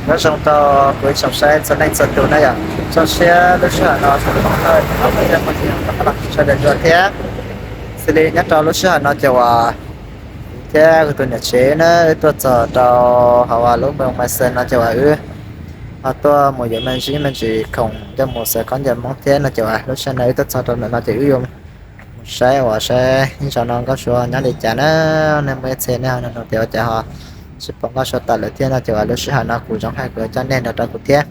Nyob zoo rau kuv ib tsoom saib txhua leej txhua tus na yom, zoo siab lub sij hawm no sawv daws los sawv daws dua thiab. Xws li nyob rau lub sij hawm no ces uas kuv thiab kuv tus niam tsev na wb tuaj txog rau hauv lub moos Maiv Xees no ces uas wb ho tuaj mus yuav me ntsis me ntsis khoom coj mus xaws khaub ncaws Hmoob thiab no ces uas lub sij hawm no wb tuaj txog rau ntawm no ces wb yuav mus saib uas saib ib zaug no Nkauj Sua nyob li cas na. Nej muaj ib txhia nej ho nug tias ua cas ho tsis pom Nkauj Sua tawm lawm thiab no ces uas lub sij hawm no kuv zoo hais kuv yuav coj nej nrog rau kuv thiab.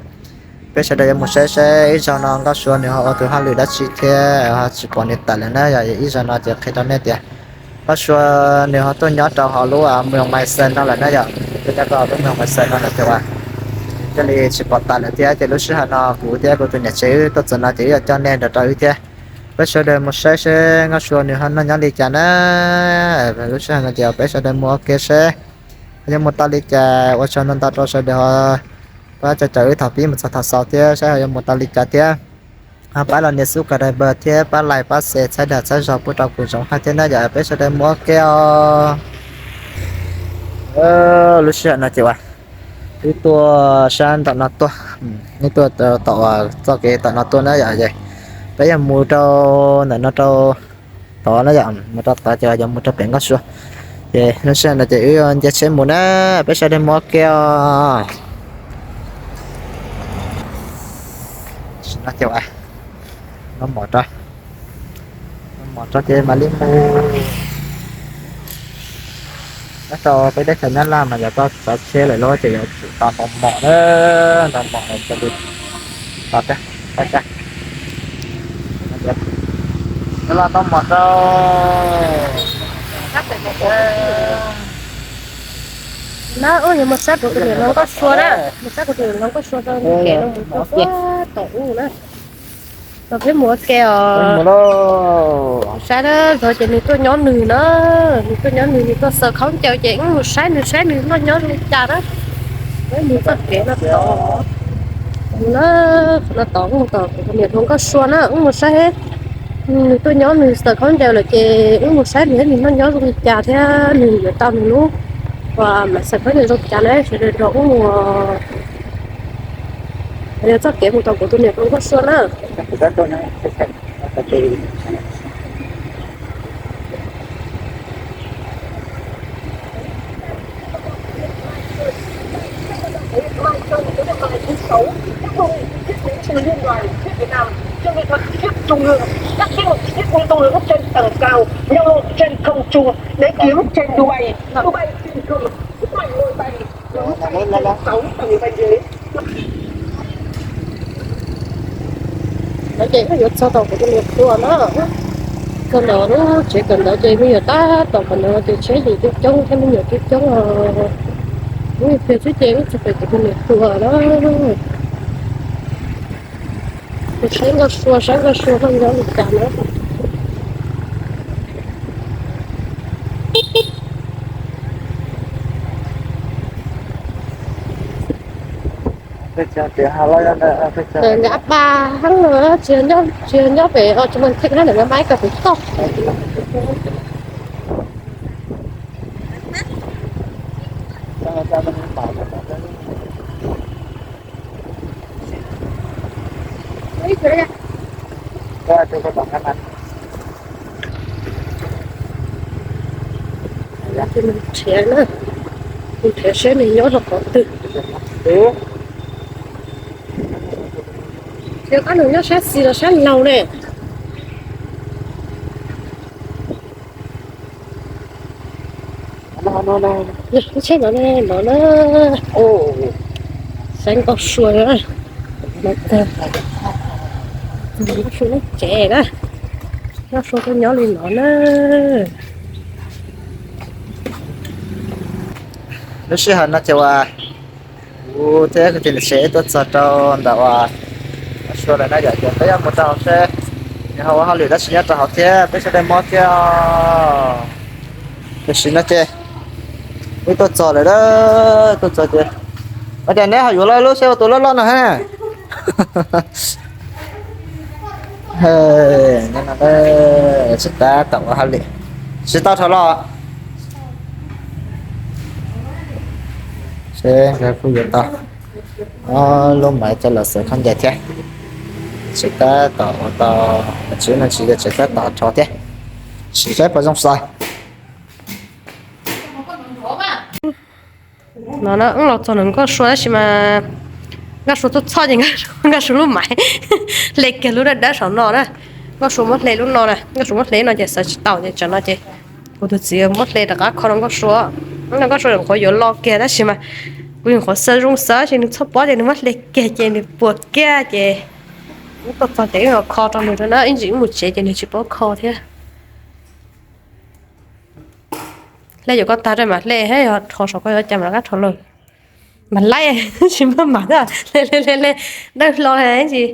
Peb sawv daws yuav mus saib saib ib zaug no Nkauj Sua nws ho ua tus hauj lwm dab tsi thiab ho tsis pom nws tawm lawm na yom. Ib zaug no ces qhia rau nej tias Nkauj Sua nws ho tuaj nyob rau hauv lub moos Maiv Xees no lawm na yom, tuaj nyob rau lub moos Maiv Xees no lawm ces uas thiaj li tsis pom tawm lawm thiab ces lub sij hawm no kuv thiab kuv tus niam tsev wb tuaj txog no ces wb yuav coj nej nrog rau wb thiab. Peb sawv daws mus saib seb Nkauj Sua nws ho noj nyob li cas na. Lub sij hawm no ces peb sawv daws mus ua ke seb yuav mus tau li cas. Ua tsaug ntau ntau rau sawv daws ho pab caum caum wb thaum pib mus txog thaum xaus thiab saib ho yuav mus tau li cas thiab. Ho pab los nias subscribe thiab pab like pab share txhawb dag txhawb zog pub rau kuv Zoov Haj thiab na yom. Peb sawv daws mus ua ke os. Lub sij hawm no ces uas wb tuaj sab nram no tuaj, wb tuaj tom txoj kev tom no tuaj na yom. Peb yuav mus rau ntawm no rau tod na yom, mus rau tod ces yuav mus rau pem Nkauj Sua. Ces lub sij hawm no ces wb nce tsheb mus na, peb sawv daws mus ua ke os. Tam sim no ces uas noj mov rau, noj mov rau ces mam li mus. Nyob rau peb teb chaws Nyab Laj mas yog koj tsav tsheb lawm los ces yuav tsum tau ntaus mom na, ntaus mom lawm ces li tau thiab. Los ntaus mom rau. Na, wb yuav mus saib kuv tus niam hluas Nkauj Sua na, mus saib kuv tus niam hluas Nkauj Sua rau kev no mus rau puag tom ub na. Los peb mus ua ke os. Saib na, zog ces nws tuaj nyob nws na, nws tuaj nyob nws, nws tuaj xaws khaub ncaws ces wb mus saib nws, saib nws noj nyob zoo li cas na. Peb mus txoj kev no tod, mus na, qhov no tod wb mus tom kuv tus niam hluas Nkauj Sua na, wb mus saib. Nws tuaj nyob nws xaws khaub ncaws lawm ces wb mus saib nws, nws noj nyob zoo li cas thiab nws yuav tau nws lub uas mam xaws khaub ncaws zoo li cas na, sawv daws nrog wb mus. Yog txoj kev mus tom kuv tus niam hluas Nkauj Sua na. Mang tên của nước ngoài, Liên Xô, các hội nghị, các tổ chức, liên đoàn, các Việt Nam, cho nghệ thuật siếc trung ương, các tiết mục siếc trung ương trên tầng cao, nhau lộn trên không trung để kiếm trên Dubai, Dubai trên không, Dubai ngồi bay, Dubai trên sáu tầng ranh giới. Ntawd ces wb yuav txog tom kuv tus niam hluas na. Txog ntawd lub tsev kawm ntawv ces me nyuam tab tom kawm ntawv ces tsheb yeej coob coob thiab me nyuam coob coob os. Wb pliag xwb ces wb txog pem kuv tus niam hluas na. Saib Nkauj Sua, saib Nkauj Sua noj nyob li cas na. Nkawd ab pa heev los tsis yog nyob pem os, tsis muaj thij na, nkawd mab ib ko pem toj. Nrhiav na, nrhiav seb nws nyob rau qhov twg. Nrhiav koj nws nyob sab xis los sab laug ne. Lub tsheb no ne, no na. Saib Nkauj Sua, Nkauj Sua lub tsev na. Nkauj Sua tuaj nyob li no na. Lub sij hawm no ces uas kuv thiab kuv tus niam tsev tuaj txog rau ntawm uas Nkauj Sua lawm na yom, ces peb yuav mus rau hauv seb nws ho ua hauj lwm dab tsi nyob rau hauv thiab, peb sawv daws mus thiab. Tam sim no ces wb tuaj txog lawm, tuaj txog ces ua cas neb ho yuav lub seb ua tus loj loj no ha. Tsis tab tom ua hauj lwm, tsis tau dhau los. Seb nkawd kuj yuav tau. Lub maiv coj los xaws khaub ncaws thiab. Tseem tab tom ua tau, tsis ua no tsis yog tseem tab tom rho thiab. Sim saib puas zoo xaws. No na, wb los txog ntawm Nkauj Sua tab sis mas Nkauj Sua txob txhob ces Nkauj Sua lub maiv hle kiag lub dawb dawb saum no na. Nkauj Sua muab hle lub no na, Nkauj Sua muab hle no ces xaws tsis tau ces tsam no ces kuv tus txiv muab hle rov qab kho rau Nkauj Sua. Nkauj Sua nyuam qhuav yuav lo kiag tab sis mas kuv nyuam qhuav xaws zoo xaws ces nws txhob pob ces nws muab hle kiag ces nws puas kiag ces wb tuaj txog ces wb los kho rau nws na, ib ntsis wb mus tsev ces nws tsis paub kho thiab. Hle yuav koj tag rau mas hle, yog rho saum koj yuav cas mas rov qab rho lawm. Mas laib tsis muaj mas thiab, hle hle hle hle, dawb hlo li tsis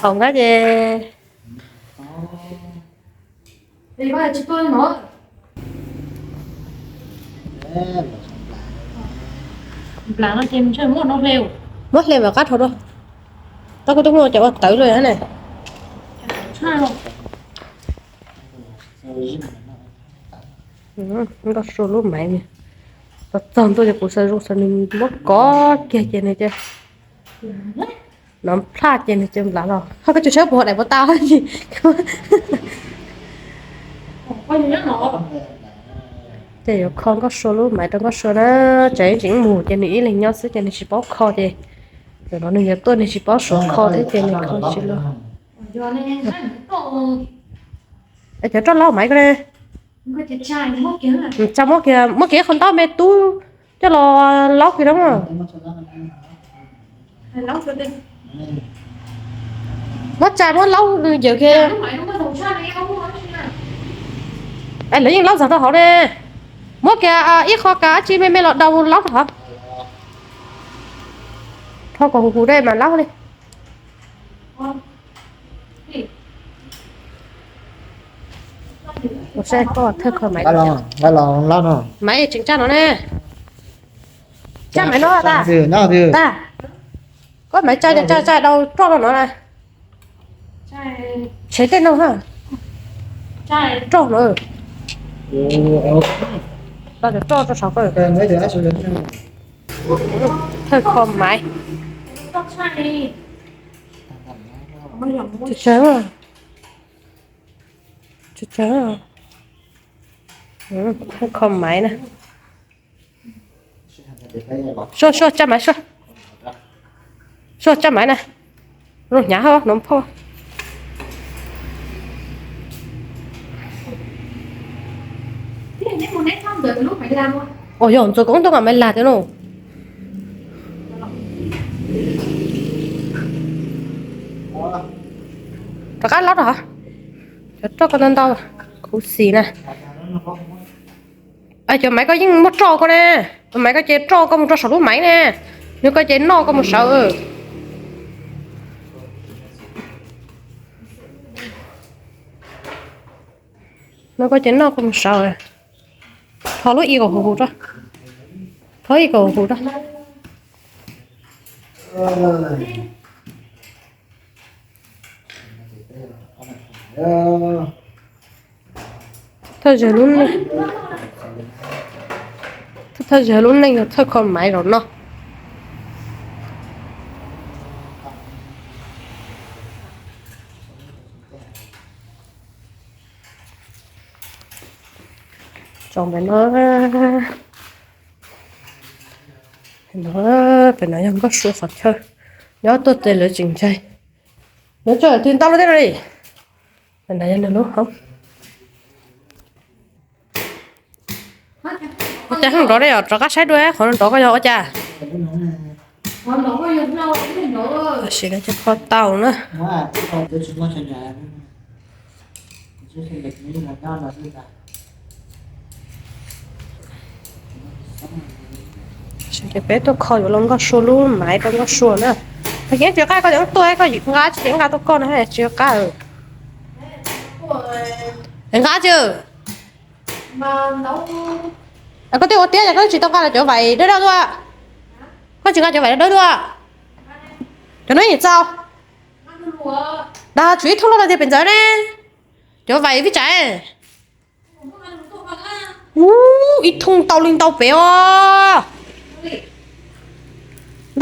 thaum nqab ces. Muab hle mas qab rho dua. Tau kuv twb muaj cov ua tawv lawm ne. Nkauj Sua lub maiv, txog ntua ces kuv xaws zoo xaws nws muab kov kiag ces nws cia li nov plhaj ces nws cia li nplav los. Ho koj tsis saib puas daim puas tau tsis. Ces yuav kho Nkauj Sua lub maiv rau Nkauj Sua na, tsam ib ntsis wb mus ces nws ib leeg nyob xwb ces nws tsis paub kho ces, tam no nws yuav tuaj nws tsis paub suav kho thiab ces nws kho tsis los. Es cov roj laub maiv ko ne, tsa muab kiag, muab kiag ib qho ntaub me tub coj los laub kiag na. Muab tsa muab laub yawm kiag. Lawv yeej laub ntxog rau hauv ne. Muab kiag ib qho kav dab tsi me me los daus laub rau hauv. Rho kom huv huv dej mas laub li. Ua saib koj thawj kho maiv, maiv tseem tsa no ne. Tsa maiv no tas, tas. Koj maiv tsa tsa tsa daus roj no no na. Tshev tej no na. Roj no. Roj rau saum ko. Thawj kho maiv. Tsawg tsawg, thawj kho maiv na. Sua sua tsa maiv sua. Sua tsa maiv na. Zoo hnyav hab no phauj. Ua yog ntxuav koob tuaj kom maiv lag tiag no. Rov qab laub rau hauv. Cov roj ko ntau ntau, khuv xim na. Cov maiv ko yeej muaj roj ko ne. Cov maiv ko ces roj ko mus rau saum lub maiv ne. Nws ko ces noj ko mus sawv. Nws ko ces noj ko mus sawv. Thov lub i kom huv huv rau. Thov i kom huv huv rau. Thawj zaug lub neej, thawj zaug lub neej yog thawj kho maiv zaum no. Tso pem no, pem no yog Nkauj Sua qhov chaw, nyob tuaj tes lawv tseem ntshai. Lawv tso twg ntau lub teb no li. Pem no yog nws lub hoob. Ua cas hoob nrov ne, rov qab saib dua qhov nrov ko yog ua cas. Tam sim no cov kho tau na. Ces peb tuaj kho yuav los Nkauj Sua lub maiv rau Nkauj Sua na. Tag kis tsis qab koj cov tuaj koj nqa tsis nqa tuaj koj na tsis qab. Nqa tsis. Koj twb ua tiab yog koj tsis tau nqa los cov vaim dawb dawb dua. Koj tsis nqa cov vaim dawb dawb dua. Cov no yeej txaus. Dag tsum ib thooj loj no tiag pem ntxawv ne. Cov vaim vij tsam. Ub, ib thooj ntau li ntau pem os.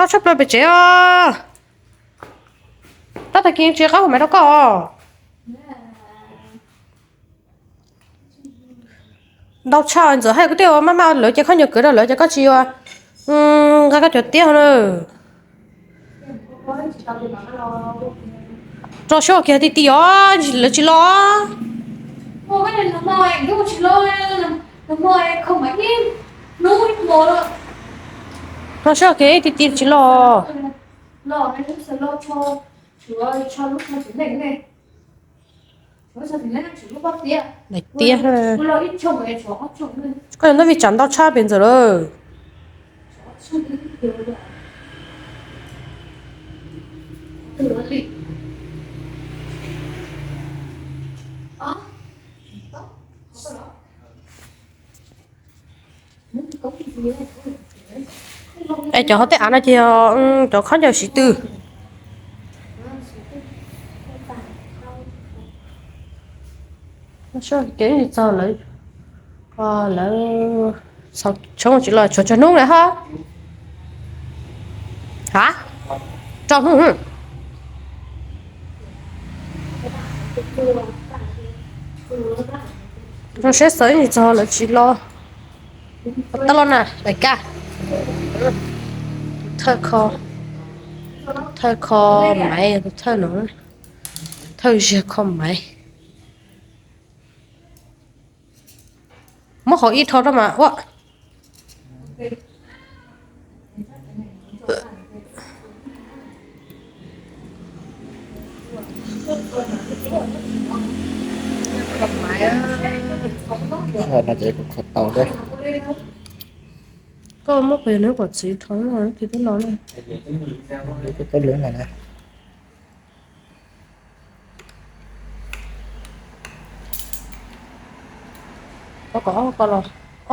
Tshaj plaws pem tsev os. Tab tag kis tsis qab hu maiv rau koj os. Ntau tshaj ntxawm hais kuv tej ua maj maj lawv ces khaub ncaws kwv rau lawv ces koj tsis ua nqa koj cov tiab na. Rau siab kiag ti ti os, lawv tsis los. Rau siab kiag ti ti tsis los. Daim tiab. Koj yog nab vij tsam ntau tshaj pem ntxawm lawm. Es cov hauv tej av no ces yog cov khaub ncaws siv twg. Kev txog lawv, lawv tshoob tsis los tshuav tsaus hnub lawm ho. Ha, tsaus hnub. Zoo siab xav ib txog lawv tsis los. Tau los na daim kab. Thawj kho, thawj kho maiv, thawj no, thawj ziag kho maiv. Muab qhov ib rho rau mas ua. Koj muab qhov nws kom txiv rho no, tsis tau los na. Ob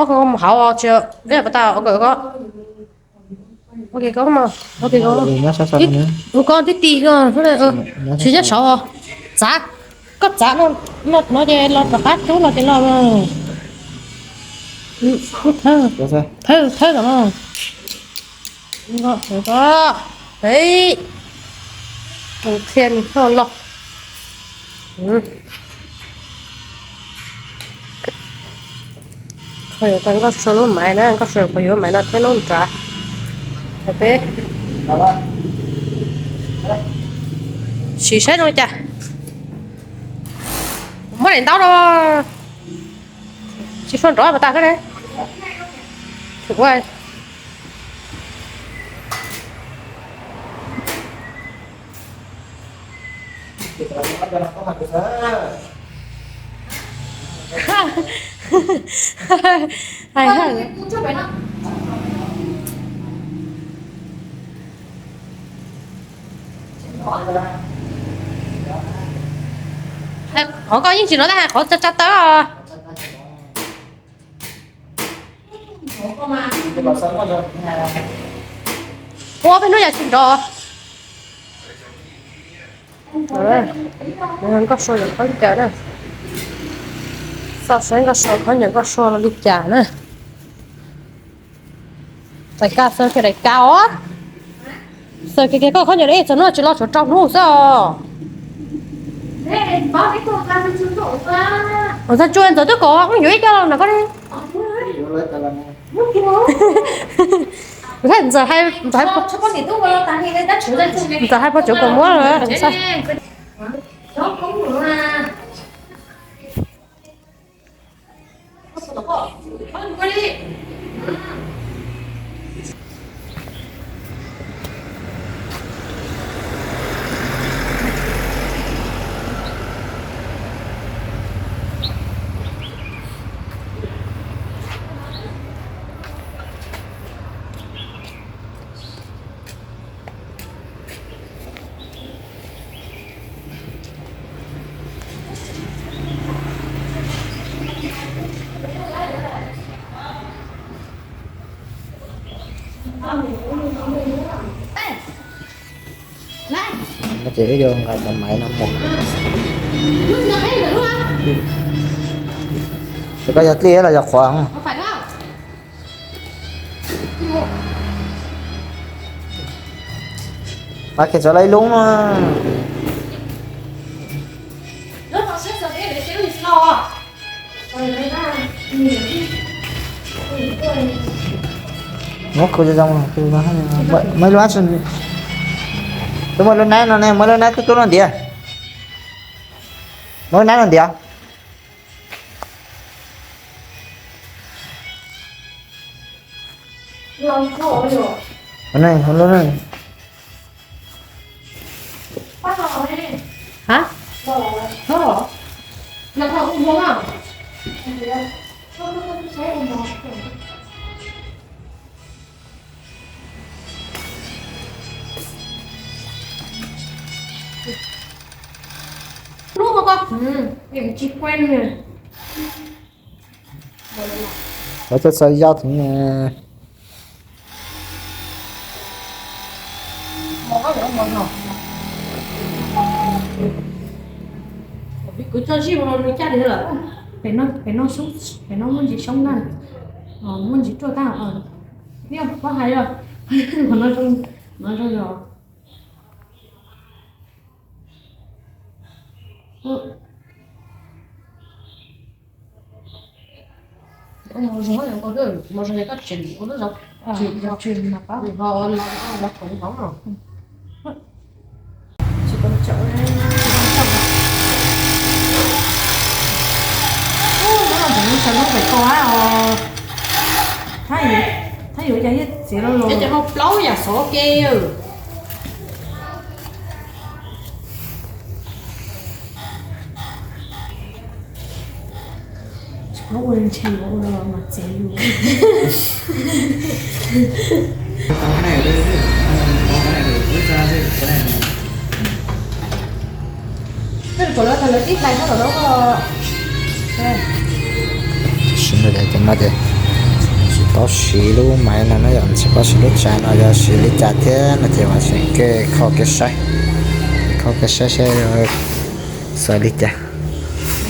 ko mus hauv tsis, ib pas tas, ok, koj, ok, koj, mus koj tib ti, tsis nyob saud, txav, koj txav no ces los rov qab rub los ces los. Thawj, thawj, thawj kom no. Qhia nws txog los. Qhov yuav tau nkauj sua lub maiv na, nkauj sua qhov yuav maiv no thiab lub nrad. Peb sim saib zoo li cas. Muab daim ntaub rau. Tsis sua nrov pas tas koj ne. Hais ha. Qhov koj yeej tsis nrov tab hais qhov tsa tsa tawb. Ua peb hnub yam tsis nrov. Nkauj sua yog khaub ncaws na. Xav saib nkauj sua khaub ncaws nkauj sua los li cas na. Daim kab xav kiag daim kab os. Xav kiag kiag koj khaub ncaws ib txog hnub tsis los tshuav rau hnub xwb os. Ntxawm tsuas ntxawm twb kom yuav ib co los ntawm koj li. Ntxawm hais, ntxawm hais pog tsuav kom muab lawm. No ces wb yuav nqa cov maiv no mus. Ces koj yog dlij los yog qhuav? Ua, ua, Pab kiag tso lawv ib lub no. Muab khu zoo, muab lub, twb muab lub nab no ne, muab lub nab kub kub no ntiav. Muab lub nab no ntiav. Lub ko, tsis quen. Lawv txawj txawj yoj tus ne. Kwv tso zij mus no nws caj li lawm. Pem no, pem no muaj ntsis xyoob na, muaj ntsis ruaj tag. Yog pob hais os, no zoo, no zoo yog. Ces hau plaub yam xov ke. Ua ntshe ua mas txiav yus. Sib nrau cov no ces tsis paub siv lub maiv no na yom, tsis paub siv lub tsav no yog siv li cas thiab no ces vam tseem kev kho kev saib, kho kev saib saib xav li cas.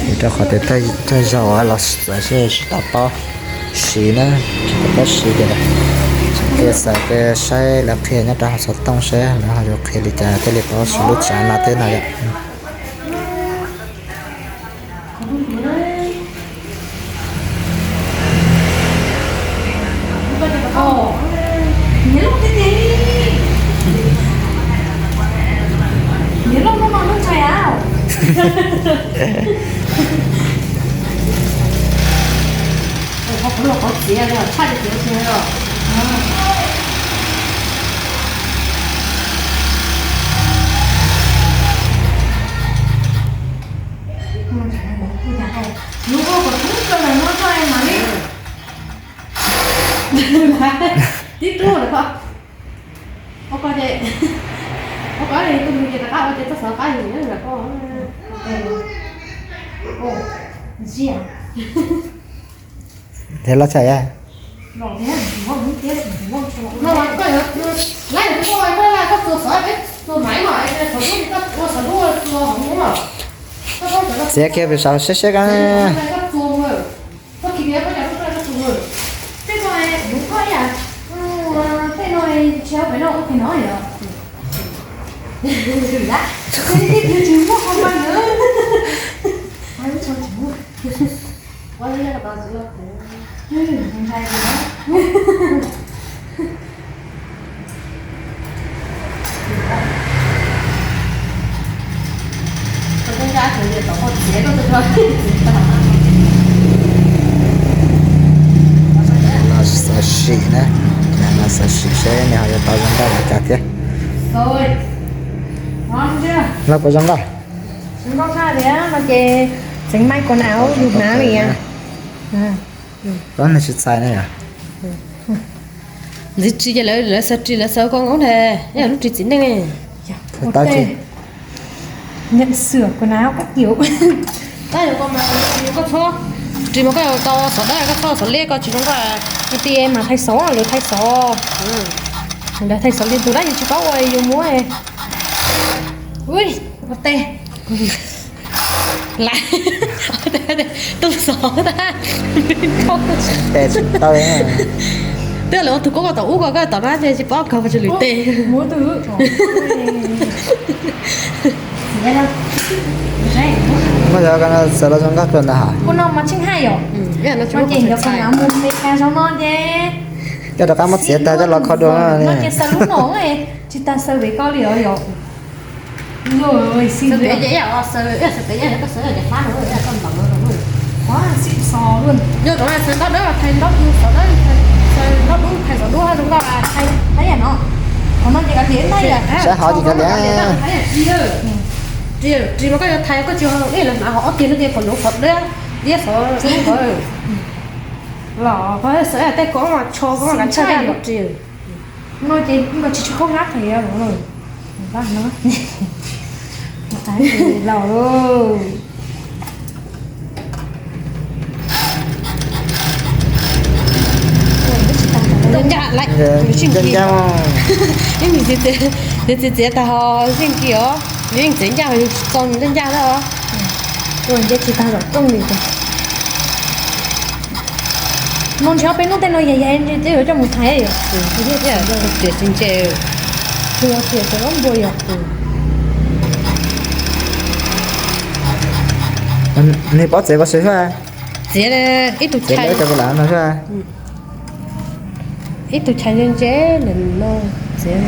Vim rau qhov tias thawj zaug los xav seb tsis tau paub siv na, tsis tau paub siv ces tseem kev xav kev saib lawv qhia nyob rau hauv xov tooj seb lawv ho yuav qhia li cas thiaj li paub siv lub tsav no thiab no yom. Tib tug lawm ko. Ua ko ces, ua ko tus mus ces rov qab ua ces txoj xov qab yus lawm ko. Ziaj. Thiab los txhais a. Txiav kiag pem saum siab siab ko. Los xav sim na, los xav sim seb nws ho yuav tau zoo nkauj li cas thiab. Los puas zoo nkauj? Zoo nkauj tshaj li no ces tseev mai quần áo yus hnav li. Koj nws tsis txais na yom. Ntxiv ris ces lawv xav ris lawv xav koj nkaub nthe, yog lub ris txiv neej. Tab sis nhận sửa quần áo các kiểu. Tab yog koj mas koj txhob ris mas koj tau xov dawb koj txhob xov liab koj tsis zoo nkauj. Ti mas thaij xov lawv thaij xov. Lawv thaij xov li tus dab yus tsis paub ua yus muab. Ui, ua teb. Lawv tu xov tag. Tes tsis tau. Twb lawv ua tus kub koj tom ub ko, koj tom no ces tsis paub koj tsis lwm tes. Muab yog xav los zoo nkauj kawg ntag hos. Coj rov qab muab txiav tag coj los kho dua no. Tsis tas xaws vim koj li os yom. Xaws pem ces ib yam xaws, ib yam xaws pem ib yam koj xaws cov fab no, ib yam koj ntaus no. Xaws ntaub dawb, xaws ntaub dub, xaws ntaub dub, xaws ntaub dub, thaiv xaus dub zoo nkauj, thaiv ib yam no. Qhov no ces kav liam ntag yom. Saib hov ces kav liam. Ris mas koj yuav thaiv koj tsis, ej, lawv hnav hov ob tiag no ces qhov nuav qhov dawb liab xov qhov los qhov xav tej koob mas tsho koob mas kav tshaj ris. No ces tsis tshua qab qhia los. Ncaj ncaj, ib txiv txiav tag ho zeej kis os, yeej txiav ncaj ho yus tsis txo ncaj ncaj na. Ua nce tsis tag zaum rooj li. No ntshe ob peb hnub tej no yog yog ntshe twb yuav coj mus thaiv yom. Tiam tsis ntse. Tsis ua tias cov zaub npua yog. Nws paub txiav koj saib xwb. Txiav ib tug chais no xwb. Ib tug chais ntse ntse no txiav.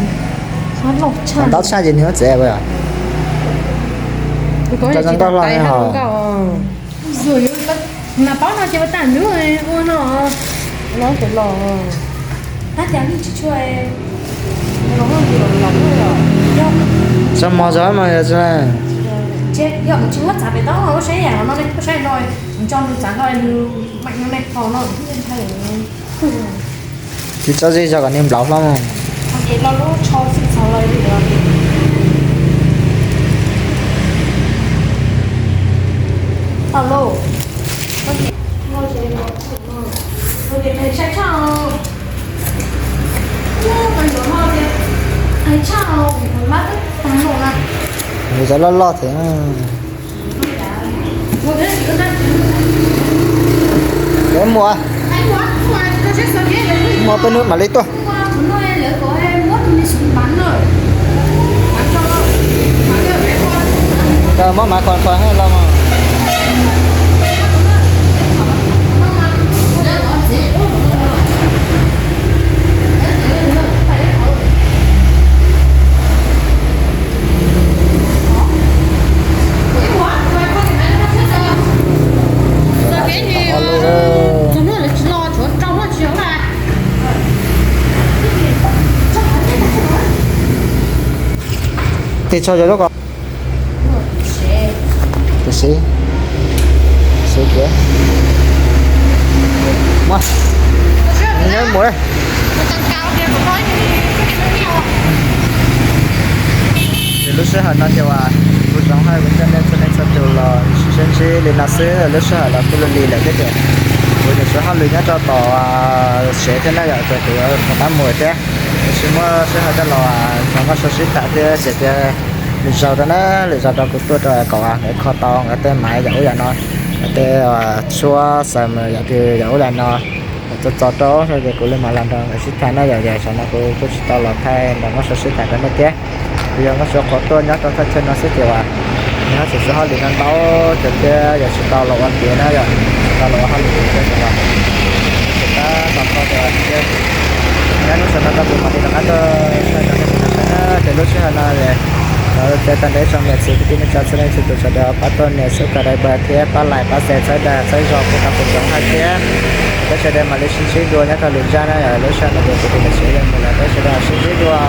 Ntaub tshaj ces nws muab txiav. Cov zoo nkauj hlo ho. Mas paub no ces ua tag nrub ua no. Los tab cas tsis tshua. Tso mov zov mas yog tsis. Yog tsis muab txav pem tau lub saib yam no ne, lub saib no, nws tso nws txav nkaus nws mam no ne, ho no. Tsis tso zej zog kom nws nplaum hlo mus. Ces lo lub tsho xwb txog lawm li. Tau lauj. Sai tshaj. Sai tshaj, mab tag no na. Nws cov loj loj thiab. Muaj, muaj peb hnub mam li tuaj. Muab mav qhov qhov los mas. Tes tso cov lub ko. Tus siv, siv kiag. Muab, nyob mus. Ces lub sij hawm no ces uas kuv zoo hais kuv coj nej txhua leej txhua tus los sib ntsib li no xwb, lub sij hawm los kuj luag li lawm thiab tias kuv yuav tsum hauj lwm nyob rau tom sev thiab na yom, ces kuv yuav rov qab mus thiab. Kuv tsis muaj sij hawm coj los nrog nkauj sua sib tham thiab ces tias lwm zaus rau na, lwm zaus rau kuv tuaj rau kom nkawd kho tau nkawd tej maiv yam ub yam no, nkawd tej tshuab xaws yam twg yam ub yam no, txog txog rau ces kuv li mam los nrog nkawd sib tham na yom. Yog zaum no kuv kuj tsis tau los thaij nrog nkauj sua sib tham rau nej thiab. Kuv yog nkauj sua qhuav tuaj nyob rau thaj chaw no xwb ces uas nws ho tseem tshuav hauj lwm no ntau ces thiab yog tsis tau los ua tiav na yom, tsis tau los ua hauj lwm thiab ces uas tab tom kho tias nyob lub sij hawm no tau kuv mam li rov qab tuaj thaij rau nej saib na. Ces lub sij hawm no lawv tias tag nrho ib tsoom niam txiv kwv tij neej tsa txhua leej txhua tus sawv daws pab tuaj nias subscribe thiab pab like pab share txhawb dag txhawb zog pub rau kuv tsoom hais thiab. Peb sawv daws mam li sib ntsib dua nyob rau lwm zaj na yom. Lub sij hawm no ces kuv tus niam tsev yeej mus lawm, peb sawv daws sib ntsib dua.